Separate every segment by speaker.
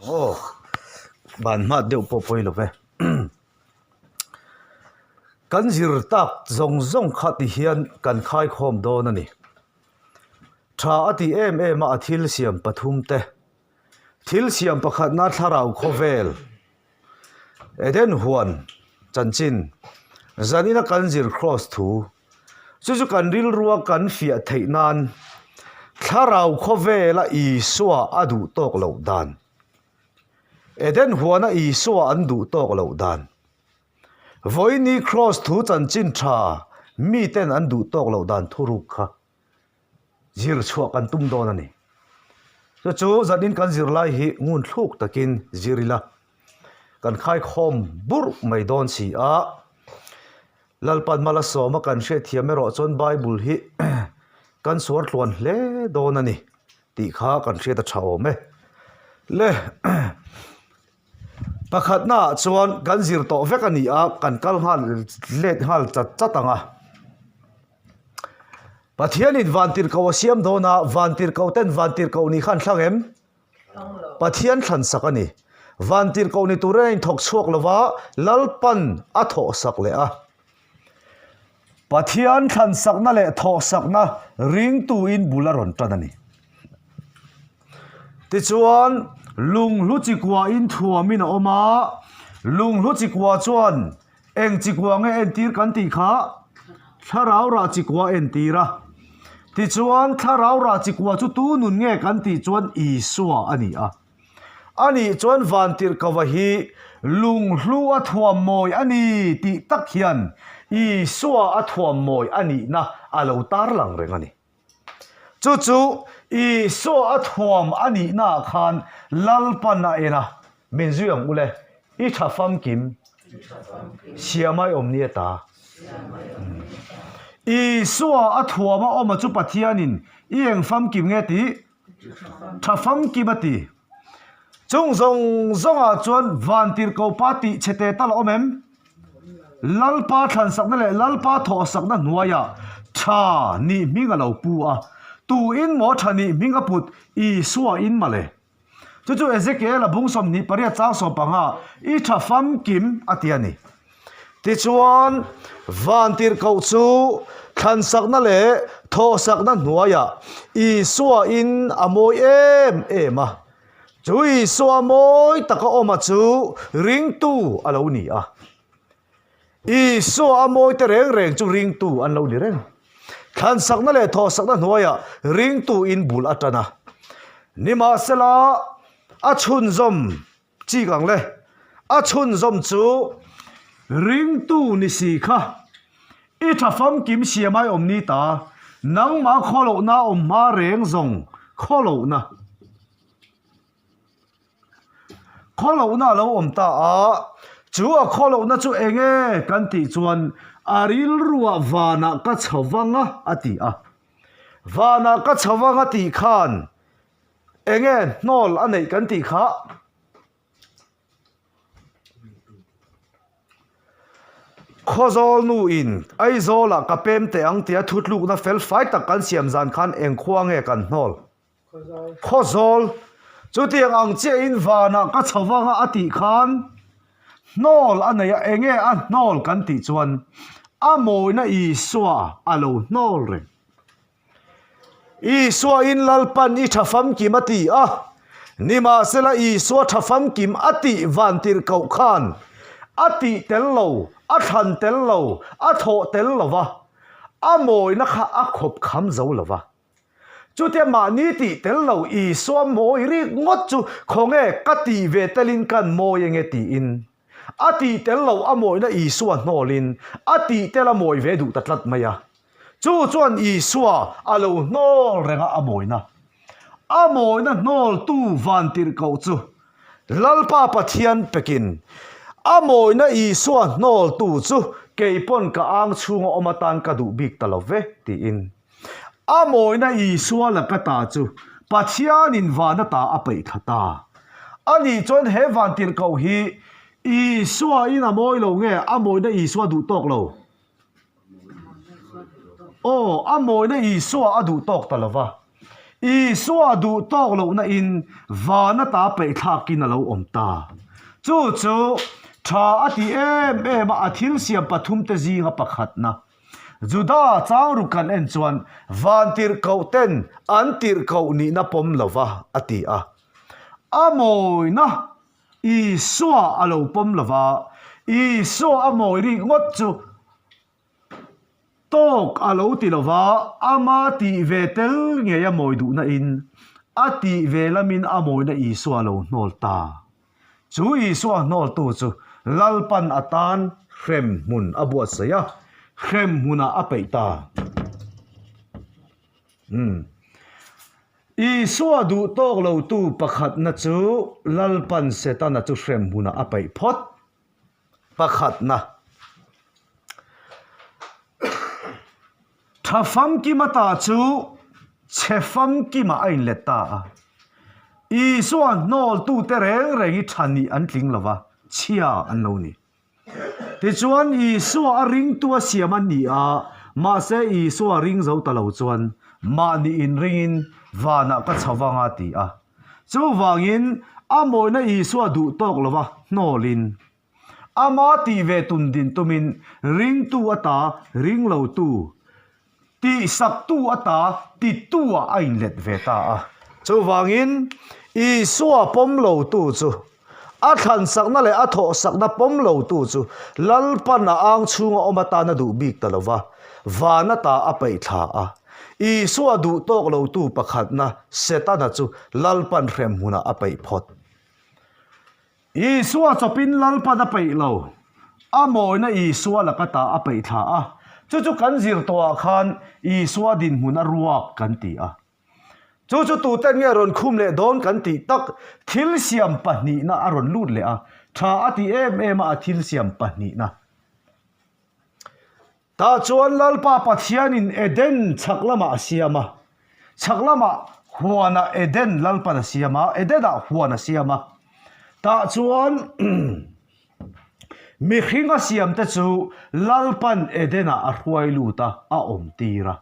Speaker 1: Aw, ban hmat deuh pawh pawi lo ve. Kan zir tak zawng zawng kha ti hian kan khaikhawm dawn a ni. Tha a ti em em a a thil siam pathum te. Thil siam pakhatna thlarau khawvel Eden huan chanchin zanina kan zir kraws thu chu chu kan rilrua kan fiah theih nan thlarau khawvela Isua a duh tawk loh dan Eden huana Isua an duh tawk loh dan Vawiini kraws thu chanchin tha miten an duh tawk loh dan thuruk kha zir chhuah kan tum dawn a ni. Chu chu zanin kan zirlai hi ngun thluk takin zir ila kan khaikhawm burh mai dawn si a. Lalpan hmala sawma kan hriatthiam erawh chuan Bible hi kan suar tluan hle dawn a ni tih kha kan hriat a tha awm e. Le Pakhatnaah chuan kan zir tawh vek a ni a, kan kal nghal let nghal chat chat ang a. Pathianin vantirhkoh a siam dawn a, vantirhkoh ten vantirhkoh nih kha an thlang em? Pathian thlan sak a ni. Vantirhkoh ni turin a inthawk chhuak lo va, Lalpan a thawh sak leh a. Pathian thlan sakna leh thawh sakna ringtuin bul a rawn tan a ni. Tichuan, lunghlu chikuain thuamin a awm a, lunghlu chikua chuan eng chikua nge entir kan tih kha thlarau rah chikua a entir a. Tichuan, thlarau rah chikua chu tu nun nge kan tih chuan Isua a ni a. Anih chuan Vantirhkova hi lunghlu a thuam mawi a ni tih tak hian Isua a thuam mawi a nihna a lo tarlang reng a ni. Chu chu Isua a thuam a nihnaah khan Lalpan a en a, Min zui ang ule, i tha famkim, siam ai awm ni ata. Isua a thuam a awm a chu Pathianin i eng famkim nge tih Tha famkim a ti. Chung zawng zawngah chuan Vantirhkoh pa tih chhe te tal a awm em? Lalpa thlansakna leh Lalpa thawhsakna hnuaiah tha nih hming a lo pu a. Tuin maw tha nih hming a put? Isua in male. Chu chu Ezekiel a bung 28 chang 15 i tha famkim a ti a ni. Tichuan, Vantirhkoh chu thlansakna leh thawhsakna hnuaiah Isua in a mawi em em a. Chu Isua mawi taka awma chu ringtu a lo ni a. Isua a mawite reng reng chu ringtu an lo ni reng. Thlansakna leh thawhsakna hnuaiah ringtu in bul a tan a. Nimahsela, a chhunzawm Chik ang le. A chhunzawm chu ringtu ni si kha. I tha famkim siam ai awm ni ta. Nangmah khawlohna awm hma reng zawng khawlohna. Khawlohna a lo awm ta a, chu a khawlohna chu eng nge kan tih chuan a rilruah vanah ka chho vang a a ti a. Vanah ka chho vang a tih khan Enge hnawl a neih kan tih kha? Khawzawl nu in Aizawl ah ka pem teh ang tia thutlukna fel fai tak kan siam zan khan eng khua nge kan hnawl? Khawzawl. Chutiang ang chiah in vanah ka chho vang a a tih khan hnawl a nei a, enge a hnawl kan tih chuan a mawina Isua a lo hnawl reng. Isuain Lalpan i tha famkim a ti a, nimahsela Isua tha famkim a tih vantirhkoh khan a tih tel lo, a thlan tel lo, a thawh tel lo va, a mawina kha a khawp kham zo lo va. Chutia mahni tih tel lo Isua mawi rik ngawt chu khawnge ka tih ve telin kan mawi enge tiin a tih tel lo a mawina Isua hnawlin a tih tel a mawi ve duh ta tlat mai a. Chu chuan Isua a lo hnawl reng a, a mawina. A mawina hnawltu vantirhkoh chu Lalpa Pathian pekin a mawina Isua hnawltu chu kei pawn ka ang chhunga awm atan ka duh bik ta lo ve, tiin. A mawina Isua laka ta chu Pathianin van ata a peih thla ta. Ani chuan he vantirhkoh hi Isuain a mawi lo nge a mawina Isua duh tawk lo? Aw, a mawina Isua a duh tawk ta lo va. Isua duh tawk lohna in van ata peihthlakin a lo awm ta. Chu chu tha a ti em em a, a thil siam pathumte zinga pakhatna. Juda changruk kan en chuan van tirhkoh ten an tirhkoh nihna pawm lova a ti a. A mawina Isua a lo pawm lova, Isua a mawi rik ngawt chu Tawk a lo ti lo va, ama tih ve tel ngei a mawi duhna in a tih ve lamin a mawina Isua a lo hnawl ta. Chu Isua hnawltu chu Lalpan a tan hremhmun a buatsaih a, hremhmunah a peih ta. Umm. Isua duh tawk lotu pakhatna chu Lalpan Setana chu hremhmunah a peih phawt. Pakhatna, Tha famkima ta chu chhe famkima a inlet ta a. Isua hnawltute reng reng hi tha nih an tling lo va, chhia an lo ni. Tichuan, Isua a ringtu a siam a ni a, mahse Isua ring zo ta lo chuan mahni inringin vanah ka chho vang a ti a. Chuvangin, a mawina Isua duh tawk lova hnawlin, ama tih ve tun din tumin ringtu ata ringlotu, tihsaktu ata titu-ah a inlet ve ta a. Chuvangin, Isua pawm lotu chu, a thlansakna leh a thawhsakna pawm lotu chu Lalpan a ang chhunga awm atan a duh bik ta lova, van ata a peih thla a. Isua duh tawk lotu pakhatna Setana chu Lalpan hrem hmunah a peih phawt. Isua chawpin Lalpan a peih lo, a mawina Isua laka ta a peih thla a. Chu chu kan zir tawhah khan Isua dinhmun a ruak kan ti a. Chu chu tuten nge rawn khum leh dawn kan tih tak thil siam pahnihna a rawn lut leh a, tha a ti em em a a thil siam pahnihna. Tah chuan Lalpa Pathianin Eden chhak lamah a siam a, chhak lamah huanah Eden Lalpan a siam a, Edenah huan a siam a. Tah chuan mihring a siamte chu Lalpan Edenah a hruai lut a, a awmtir a.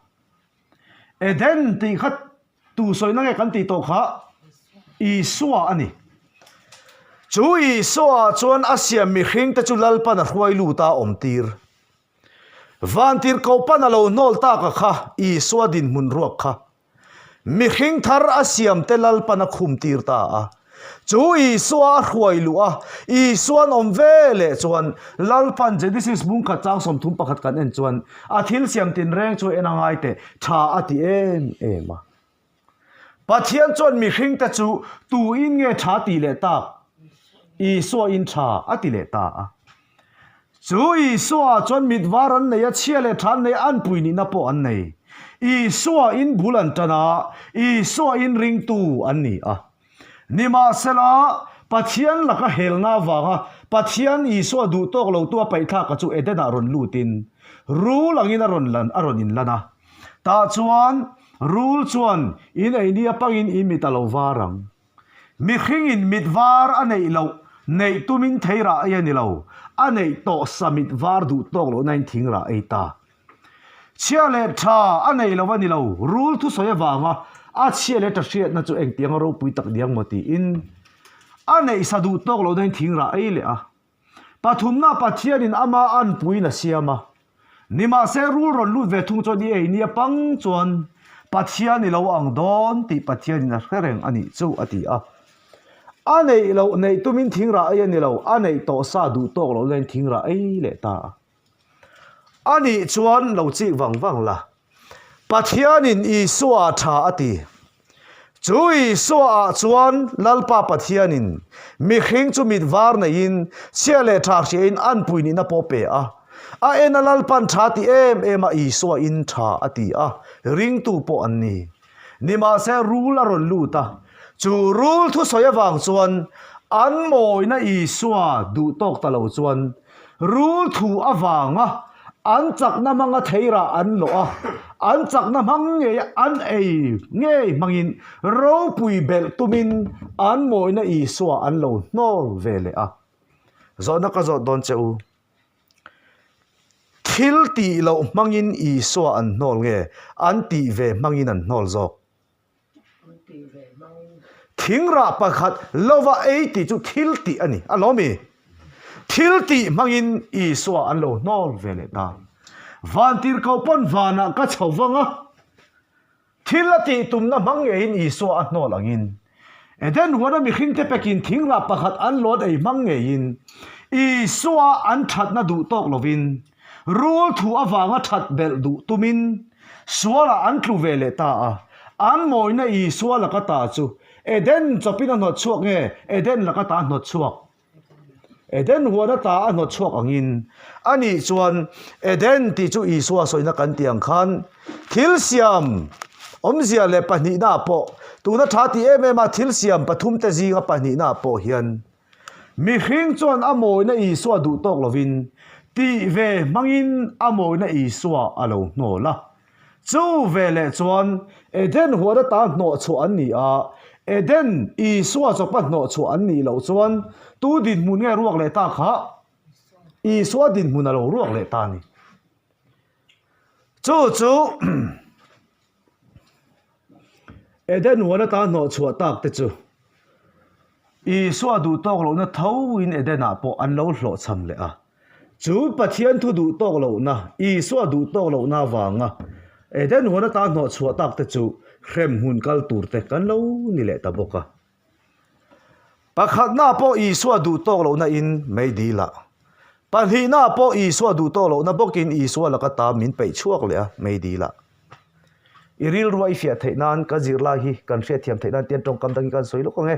Speaker 1: Eden tih kha tu sawina nge kan tih tawh kha? Isua a ni. Chu Isua chuan a siam mihringte chu Lalpan a hruai lut a, a awmtir. Vantirhkoh pan a lo hnawl tak a kha Isua dinhmun ruak kha mihring thar a siamte Lalpan a khum tir ta a. Chu Isua a hruai luh a, Isua'n awm ve leh chuan Lalpan Genesis bungkhat chang 31 kan en chuan a thil siam tinreng chu en a ngai teh tha a ti em em a. Pathian chuan mihringte chu tuin nge tha tih leh tak? Isua in tha a ti leh ta a. Chu Isua chuan mit var an nei a, chhia leh tha an nei a, an pui nihna pawh an nei. Isua in bul an tan a, Isua in ringtu an ni a. Nimahsela, Pathian laka helna avanga Pathian Isua duh tawk lotu a paihthlaka chu Edenah rawn lutin rul angin a rawn lan a rawn inlan a. Tah chuan rul chuan in eini apangin i mit a lo var ang. Mihringin mit var a neih loh neih tumin theirah ei a ni lo, a neih tawh sa mit var duh tawk lohnain thingrah ei ta. Chhia leh tha a nei lo a ni lo, rul thusawi avanga a chhia leh tha hriatna chu engtianga ropui tak diang maw tiin a neihsa duh tawk lo nain thingrah ei leh a. Pathumna Pathianin ama anpuiin a siam a, nimahse rul rawn lut ve thung chuan i ei nia pang chuan Pathian i lo ang dawn tih Pathianin a hre reng a nih chu a ti a. A neih loh neih tumin thingrah ei a ni lo, a neih tawh sa duh tawk lo nain thingrah ei leh ta a. A nih chuan lo chik vang vang la. Pathianin Isua tha a ti. Chu Isua ah chuan Lalpa Pathianin mihring chu mit var neiin chhia leh tha hriain anpui nihna pawh pe a. A en a Lalpan tha ti em em a Isua in tha a ti a, ringtu pawh an ni. Nimahse rul a rawn lut a, chu rul thusawi avang chuan an mawina Isua duh tawk ta lo chuan rul thu avanga an chakna hmanga theirah an lawh a, an chakna hmang ngei an ei ngei hmangin ropui belh tumin an mawina Isua an lo hnawl ve leh a. Zawhna ka zawt dawn che u. Thil tih loh hmangin Isua an hnawl nge? An tih ve hmangin an hnawl zawk. Thing rah pakhat lova ei tih chu thil tih a ni. A lawm i? Thil tih hmangin Isua an lo hnawl ve leh ta. Vantirhkoh pawn vanah ka chho vang a. Thil a tih tumna hmang ngeiin Isua a hnawl angin, Eden huana mihringte pekin thingrah pakhat an lawn ei hmang ngeiin Isua an thatna duh tawk lovin, rul thu avanga that belh duh tumin sualah an tlu ve leh ta a. An mawina Isua laka ta chu Eden chawpin a hnawt chhuak nge Eden laka ta hnawt chhuak? Eden huan ata a hnawt chhuak angin a nih chuan Eden tih chu Isua sawina kan tih ang khan thil siam awmzia leh pahnihna ah pawh tuna tha tih em em a thil siam pathumte zinga pahnihna ah pawh hian mihring chuan a mawina Isua duh tawk lovin tih ve hmangin a mawina Isua a lo hnawl a. Chu veleh chuan Eden huan ata hnawhchhuah an ni a, Eden Isua chawpa hnawhchhuah an nih loh chuan tu dinhmun nge ruak leh ta kha? Isua dinhmun a lo ruak leh ta a ni. Chu chu Eden huan ata hnawhchhuah tak te chu Isua duh tawk lohna thoin Edenah pawh an lo hlawhchham leh a. Chu Pathian thu duh tawk lohna, Isua duh tawk lohna avanga Eden huan ata hnawhchhuah tak te chu hremhmun kal tur te kan lo ni leh ta bawk a. Pakhatna pawh Isua duh tawk lohna in mei dil ah, pahnihna pawh Isua duh tawk lohna bawkin Isua laka ta min peih chhuak leh a mei dil ah. I rilrua i fiah theih nan ka zirlai hi kan hriatthiam theih nan tian tawngkam dang hi kan sawi lawk ang e.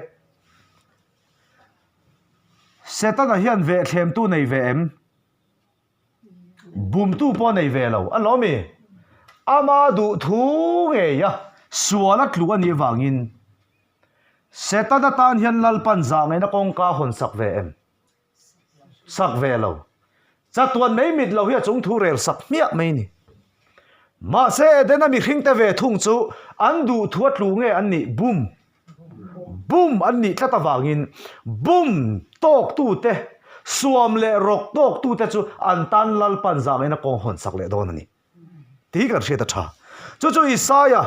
Speaker 1: Setana hian vehthlem-tu nei ve em? Bumtu pawh nei ve lo. A lawm i? Ama duh thu ngei a, sual a tlu a nih vangin Setana tan hian Lalpan zah ngaihna kawngka hawn sak ve em? Sak ve lo. Chatuan mai mit lo hi a chung thu rel sak hmiah mai ni. Mahse Edena mihringte ve thung chu an duh thu a tlu nge an nih bum bum an nih tlat avangin bum tawktute suam leh rawk tawktute chu an tan Lalpan zangin a kawng hawn sak leh dawn a ni. Tih kan hriat a tha. Chu chu Isaia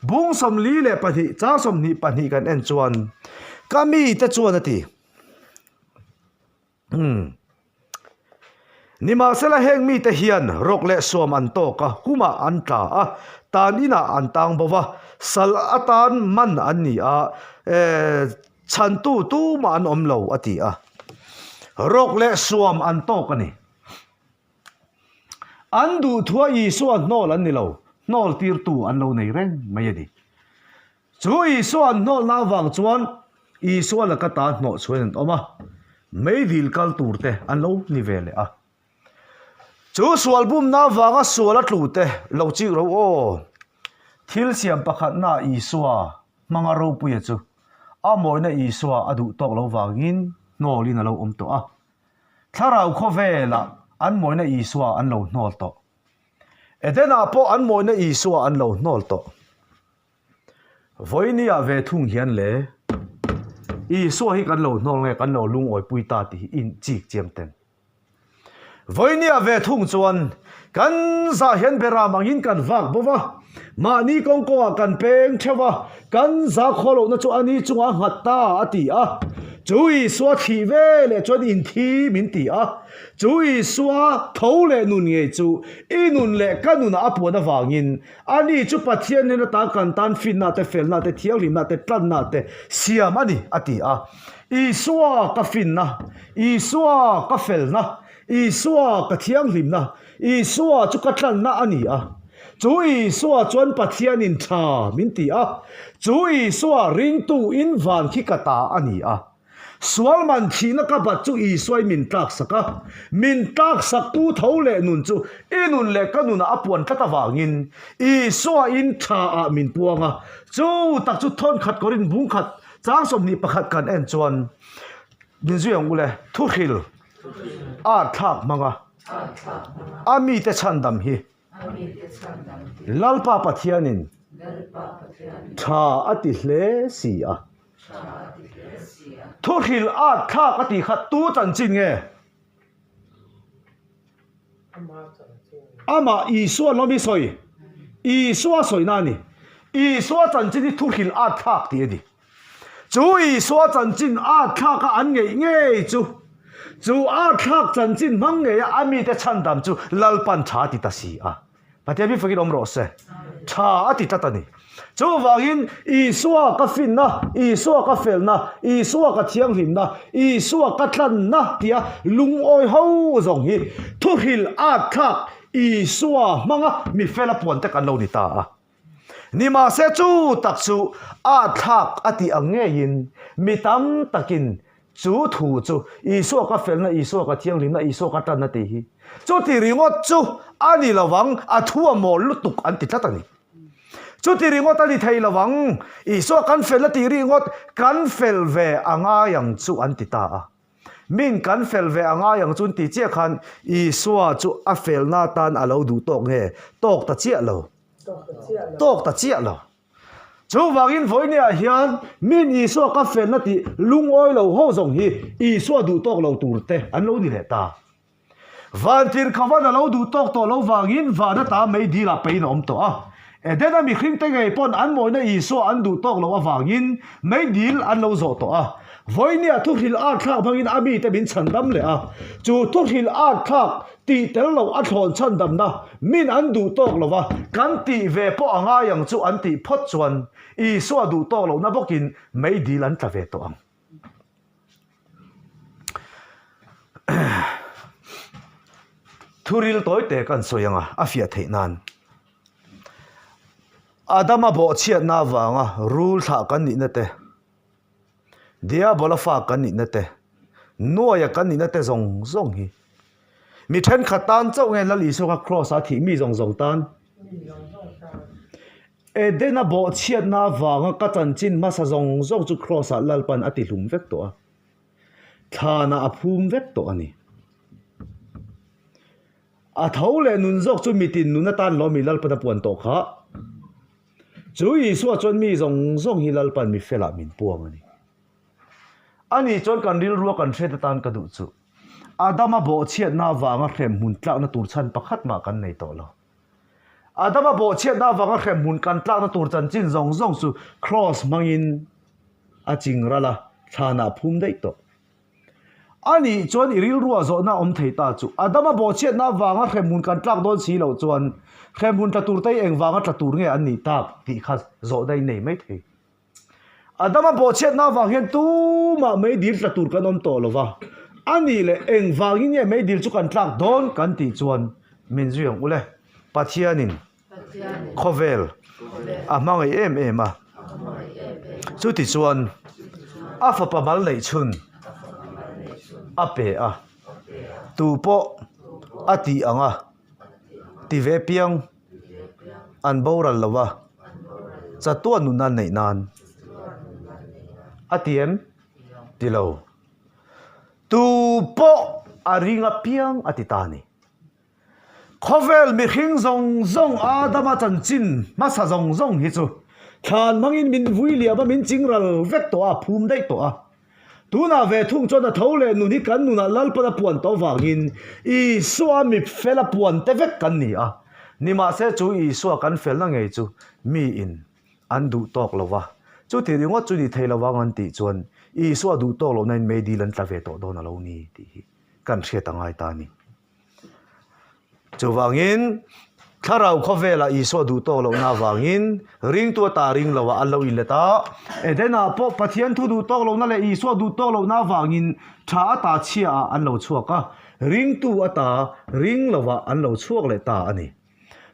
Speaker 1: bung 42 chang 22 kan en chuan ka mite chuan a ti. Umm. Nimahsela heng mite hian rawk leh suam an tawk a, humah an tla a, tan inah an tang bo va, sal atan man an ni a, eh, chhantu tumah an awm lo a ti a. Rawk leh suam an tawk a ni. An duhthua Isua hnawl an ni lo, hnawl tirtu an lo nei reng mai a ni. Chu Isua an hnawlna avang chuan Isua laka ta hnawh chhuain an awm a, meidil kal turte an lo ni ve leh a. Chu sual bumna avanga sual a tlute lo chik ro aw. Thil siam pakhatna Isua hmanga ropuia chu a mawina Isua a duh tawk lo vangin hnawlin a lo awm tawh a. Thlarau khawvelah an mawina Isua an lo hnawl tawh. Edenah pawh an mawina Isua an lo hnawl tawh. Vawinia ve thung hian le Isua hi kan lo hnawl nge kan lo lungawipui ta tih hi in chik chiang ten. Vawinia ve thung chuan kan zah hian beram angin kan vak bo va, mahni kawng kawngah kan peng theuh va, kan za khaw lohna chu ani chungah a nghat ta a ti a. Chu Isua thih ve leh chuan inthi min ti a. Chu Isua tho leh nun ngei chu i nun leh ka nunah a puan avangin Ani chu Pathian nen ata kan tan finna te, felna te, thianghlimna te, tlanna te siam a ni, a ti a. Isua ka finna, Isua ka felna, Isua ka thianghlimna, Isua chu ka tlanna a ni a. Chu Isua chuan Pathianin tha min ti a. Chu Isua ringtu in van khi ka ta a ni a. Sual man thihna ka bat chu Isuai min tlaksak a, min tlaksaktu tho leh nun chu i nun leh ka nunah a puan tlat avangin Isuain tha ah min puang a. Chu tak chu thawnkhat Korin bung khat chang 21 kan en chuan min zui ang u le, thuhril art thlak hmanga a mite chhandam hi Lalpa Pathianin tha a ti hle si a. Thuhril at thlak a tih kha tu chanchin nge? Amah Isua lawm i sawi. Isua sawina a ni. Isua chanchin hi thuhrilh at thlak tih a ni. Chu Isua chanchin at thlaka an ngeih ngei chu, chu at thlak chanchin hmang ngeia a mite chhandam chu Lalpan tha a ti ta si a. Pathian mi fakin awm rawh se. Tha a ti tlat a ni. Chuvangin Isua ka finna, Isua ka felna, Isua ka thianghlimna, Isua ka tlanna tia lungawi ho zawng hi thuhrilh at thlak Isua hmanga mi fela puan te kan lo ni ta a. Nimahse chu tak chu at thlak a tih ang ngeiin mi tam takin chu thu chu Isua ka felna, Isua ka thianghlimna, Isua ka tanna tih hi chuti ringawt chu a ni lovang, a thu a mawl lutuk an ti tlat a ni. Chuti ringawt a ni thei lovang, Isua kan felna tih ringawt kan fel ve a ngai ang chu an ti ta a. Min kan fel ve a ngai ang chu an ti chiah khan Isua chu a felna atan a lo duh tawk nge? Tawk ta chiah lo. Tawk ta chiah lo. Chuvangin vawinia hian min Isua ka felna tih lungawi lo ho zawng hi Isua duh tawk lo tur te an lo ni leh ta. Vantir khavan a lo duh tawk tawh lo vangin van ata mei dil ah peiin a awm tawh a. Edena mihringte ngei pawn an mawina Isua an duh tawk loh avangin mei dil an lo zawh tawh a. Vawinia thuhrilh art thlak hmangin a mite min chhandam leh a. Chu thuhrilh art thlak tih tel loh a thlawn chhandamna min an duh tawk lo va, kan tih ve pawh a ngai ang chu an tih phawt chuan Isua duh tawk lohna bawkin mei dil an tla ve tawh ang. Thuril tawi te kan sawi ang a, a fiah theih nan. Adama bawhchhiatna avanga rul thlah kan nihna te, Diabola fa kan nihna te, Nuaia kan nihna te zawng zawng hi mi thenkhat tan chauh nge Lal Isua kha Kraws a thih mi zawng zawng tan? Edena bawhchhiatna avanga ka chanchin hmasa zawng zawng chu Kraws-ah Lalpan a tihlum vek tawh a, thlanah a phum vek tawh a ni. A tho leh nun zawk chu mitin nun atan lawmi Lalpan a puan tawh kha. Chu Isua chuan mi zawng zawng hi Lalpan mi felah min puang a ni. Ani chuan kan rilrua kan hriat atan ka duh chu Adama bawhchhiatna avanga hremhmun tlakna tur chhan pakhat mah kan nei tawh lo. Adama bawhchhiatna avanga hremhmun kan tlakna tur chanchin zawng zawng chu Kraws hmangin a ching ral a, thlanah a phum daih tawh. A nih chuan i rilrua zawhna awm thei ta chu Adama bawhchhiatna avanga hremhmun kan tlak dawn si loh chuan hremhmun tla tur te hi engvanga tla tur nge an nih tak tih kha zawhna i nei mai thei. Adama bawhchhiatna avang hian tumah meidil tla tur kan awm tawh lo va, a nih leh engvangin nge meidil chu kan tlak dawn kan tih chuan min zui ang ule, Pathianin khawvel a hmangaih em em a, chuti chuan a fapa mal neih chhun a pe a, tupawh a tih ang a ti ve piang. An boral lo a, chatuan nuna neih nan a ti em? Ti lo. Tu pawh a ring apiang a ti ta a ni. Khawvel mihring zawng zawng Adama chanchin hmasa zawng zawng hi chu thlan hmangin min vui liam a, min chingral vek tawh a, a phum daih tawh a. Tunah ve thung chuan a tho leh nun hi kan nunah Lalpan a puan tawh vangin Isua mi fel a puan te vek kan ni a. Nimahse chu Isua kan felna ngei chu miin an duh tawk lo va, chuti ringawt chu ni thei lo vang an tih chuan Isua duh tawk lohna in meidil an tla ve tawh dawn a lo ni tih hi kan hriat a ngai ta a ni. Chuvangin, thlarau khawvelah Isua duh tawk lohna avangin ringtu ata ring loah an lo inlet a. Edenah pawh Pathian thu duh tawk lohna leh Isua duh tawk lohna avangin tha ata chhiaah an lo chhuak a, ringtu ata ring loah an lo chhuak leh ta a ni.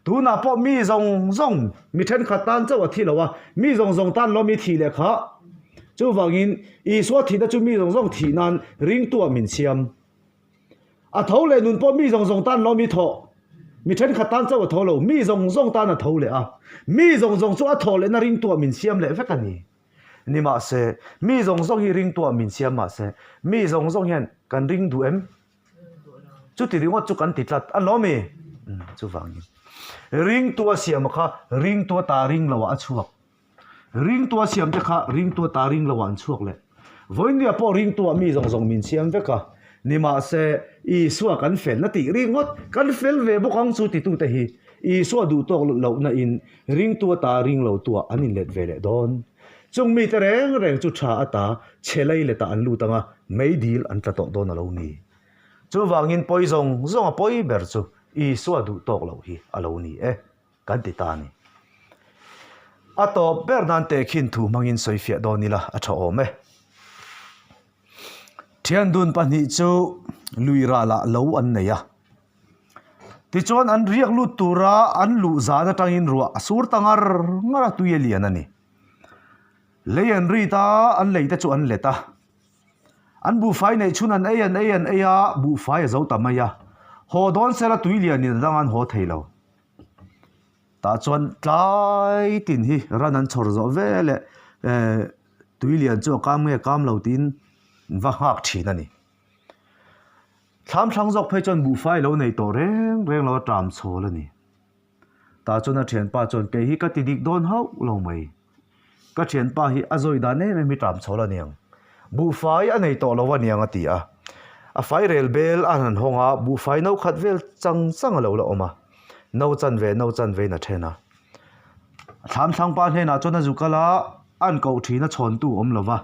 Speaker 1: Tunah pawh mi zawng zawng, mi thenkhat tan chauh a thi lo a, mi zawng zawng tan lawm i thih leh kha. Chuvangin, Isua thihna chu mi zawng zawng thih nan ringtuah min siam. A tho leh nun pawh mi zawng zawng tan lawm i thawh. Mi thenkhat tan chauh a tho lo, mi zawng zawng tan a tho leh a. Mi zawng zawng chu a thawh lehna ringtuah min siam leh vek a ni. Nimahse, mi zawng zawng hi ringtuah min siam mahse, mi zawng zawng hian kan ring duh em? Chuti ringawt chu kan ti tlat a lawm i? Chuvangin, ringtua siama kha ringtua ta ring loah a chhuak. Ringtua siamte kha ringtua ta ring loah an chhuak leh. Vawinia pawh ringtua mi zawng zawng min siam vek a, nimahse Isua kan felna tih ringawt kan fel ve bawk ang chu titute hi. Isua duh tawk lohna in ringtu ata ringlotuah an inlet ve leh dawn. Chung mite reng reng chu tha ata chhe lei letah an lut anga meidil an tla tawh dawn a lo ni. Chuvangin pawi zawng zawng a pawi ber chu Isua duh tawk loh hi a lo ni e, kan ti ta a ni. A tawp ber nan tehkhin thu hmangin sawifiah dawn ila a tha awm e. Thiandun pahnih chu lui ralah lo an nei a. Tichuan an riak lut tura an luh zan atangin ruah a sur ta ngar ngar a, tui a lian a ni. Lei an rit a, an lei te chu an let a. An buhfai neih chhun an ei an ei an ei a, buhfai a zo ta mai a. Haw dawn sela tui lianin a dang an haw thei lo. Tah chuan tlai tin hi ran an chhawr zawh ve leh tui lian chu a kam nge kam lo tiin va nghak thin a ni. Thlam thlang zawk phei chuan buhfai lo nei tawh reng reng lo a ṭam chhawl a ni. Tah chuan a ṭhianpa chuan kei hi ka ti dik dawn hauh lo mai. Ka ṭhianpa hi a zawi dan em em hi ṭam chhawl a niang. Buhfai a nei tawh lo a niang a ti a. A fai rel bel a han hawng a, buhfai no khat vel chang chang a lo la awm a. No chanve no chanvein a then a. Thlam thlangpa hnenah chuan a zu kal a, an koh ṭhin a chhawntu awm lo va.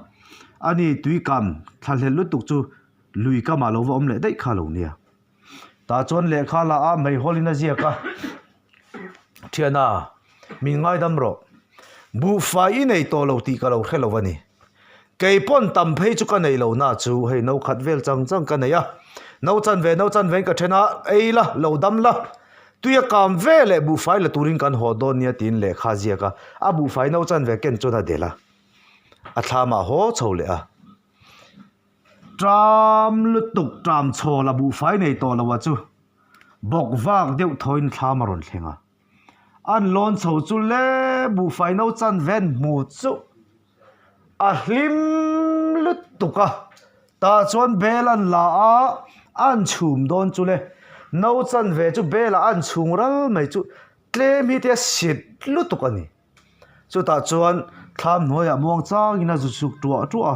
Speaker 1: Ani tuikam thlahlel lutuk chu Lui kamah lo va awm leh daih kha lo nia. Tah chuan lehkha la a meihawlin a ziak a, Thiana, min ngaidam rawh. Buhfai i nei tawh lo tih ka lo hre lo a ni. Kei pawn tam phei chu ka nei lo na chu hei no khat vel chang chang ka nei a. No chanve no chanvein ka then a, ei la, lo dam la. Tui a kam ve leh buhfai la turin kan haw dawn nia tiin lehkha a ziak a, a buhfai no chanve ken chuan a delh a. A thlamah haw chho leh a. Ṭam lutuk ṭam chhawl a buhfai nei tawh lo a chu bawk vak deuh thawiin thlam a rawn thleng a. An lawn chho chu le buhfai no chan ven hmu chu a hlim lutuk a. Tah chuan bel an la a, an chhum dawn chu le no chan ve chu belah an chhung ral mai chu tlem hi te a sit lutuk a ni. Chutah chuan thlam hnuaiah muang changin a zu chhuk tuah tuah a,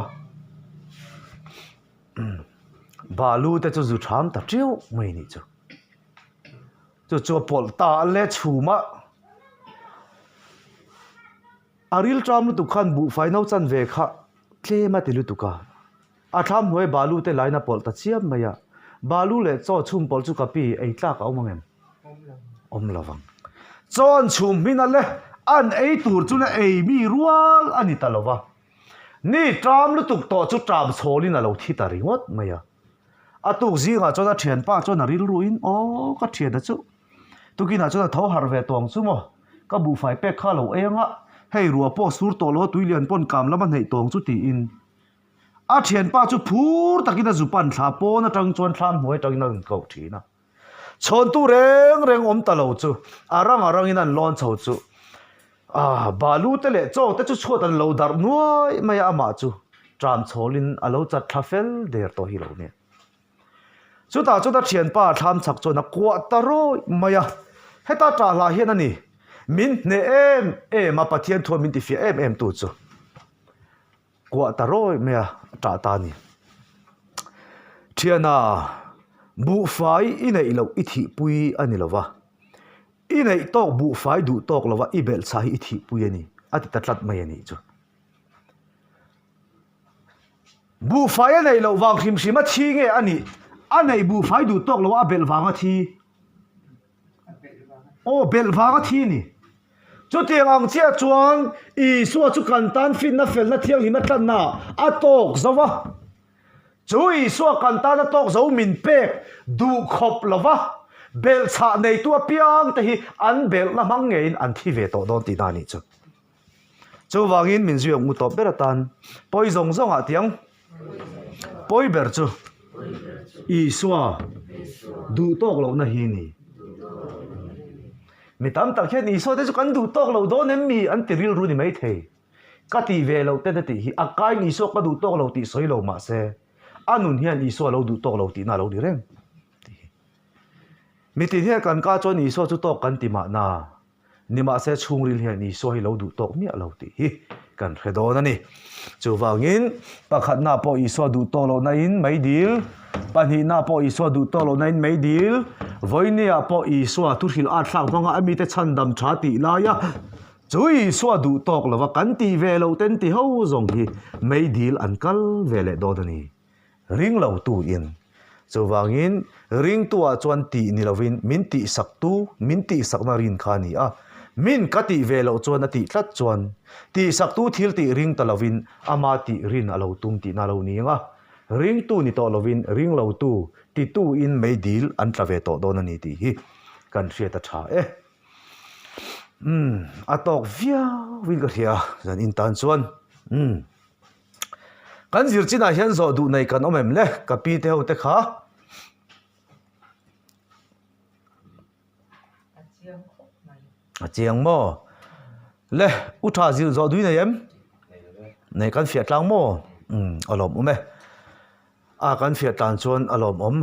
Speaker 1: balu te chu zu tham ta tiau mai a nih chu. Chu chu a pawlh ta a le chhum a, a ril ṭam lutuk khan buhfai no chan ve kha tlem a ti lutuk a. A thlam hnuai balu te lain a pawlh ta chiam mai a, balu leh chaw chhum pawlh chu ka pi ei tlak a awm ang em? Awm lo vang. Chaw an chhum hmin a le, an ei tur chu le ei mi rual a ni ta lo va. Ni ṭam lutuk tawh chu ṭam chhawlin a lo thi ta ringawt mai a. A tuk zingah chuan a ṭhianpa chuan a rilruin, Aw, ka ṭhiana chu tukinah chuan a tho harh ve tawng chu maw? Ka buhfai pek kha a lo ei ang a, hei ruah pawh sur tawh lo a tui lian pawn kam lam a hneih tawng chu tiin. A thianpa chu phur takin a zu pan thla pawn atang chuan thlam hnuai atangin a rawn koh thin a. Chhawntu reng reng awm ta lo chu a rang a rangin an lawn chho chu ah balu te leh chaw te chu chhuat an lo darh nuai mai a, amah chu ṭam chhawlin a lo chat thla fel der tawh hi lo nia. Chutah chuan a thianpa a thlam chak chuan a kuah ta rawih mai a, heta ṭah hlah hian a ni min hneh em em a Pathian thuan min tifiah em em tu chu. Kuah ta rawi mai a, a ṭah ta a ni. Ṭhiana, buhfai i neih loh i thihpui a ni lo va, i neih tawk buhfai duh tawk lo va i belhchhah hi i thihpui a ni, a ti ta tlat mai a nih chu. Buhfai a neih loh vang hrim hrim a thi nge a nih? A neih buhfai duh tawk lo a belh vang a thi. Aw, belh vang a thi a ni. Chutiang ang chiah chuan Isua chu kan tan finna felna thianghlim a tlanna a tawk zo va. Chu Isua kan tan a tawk zo min pek duh khawp lo va, belhchhah neitu apiang te hi an belhna hmang ngeiin an thi ve tawh dawn tihna a nih chu. Chuvangin min zui ang u tawp ber atan pawi zawng zawngah tiang pawi ber chu Isua duh tawk lohna hi a ni. Mi tam tak hian Isua te chu kan duh tawk lo dawn em mi an ti rilru ni maithei. Ka tih ve loh ten a tih hi a kain Isua ka duh tawk lo tih sawi lo mahse a nun hian Isua lo duh tawk lo tihna a lo ni reng tih hi. Mitin hian kan ka chuan Isua chu tawk kan ti mahna. Nimahse chhungril hian Isua hi lo duh tawk miah lo tih hi. kan hre dawn a ni. Chuvangin, pakhatna pawh Isua duh tawh lohna in mei dil, pahnihna pawh Isua duh tawh lohna in mei dil, vawinia pawh Isua thuhrilh at thlak hmanga a mite chhandam tha tih laia chu Isua duh tawk lova kan tih ve loh ten ti ho zawng hi mei dil an kal ve leh dawn a ni. Ring lo tu in. Chuvangin ringtu ah chuan tih ni lovin min tihsak tu, min tihsakna rin kha a ni a. Min ka tih ve loh chuan a tih tlat chuan tihsak tu thil tih ring ta lovin ama tih rin a lo tum tihna a lo ni ang a. Ringtu ni tawh lovin ring lo tu titu in meidil an tla ve tawh dawn a ni tih hi kan hriat a tha e. Umm a tawk viau in ka hria zan in tan chuan umm. Kan zir chinah hian zawh duh nei kan awm em le? Ka pi te ho te kha. A chiang maw? Le, u tha zir zawh duh i nei em? Nei kan fiah tlang maw? Umm, a lawmawm e. A kan fiah tlan chuan a lawmawm.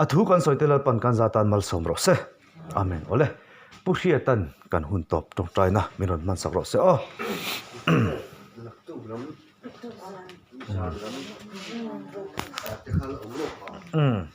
Speaker 1: A thu kan sawi te Lalpan kan za tan malsawm rawh se. Amen. Awle, Pu Hriatan kan hun tawp tawngtaina min rawn hmansak rawh se aw. Umm.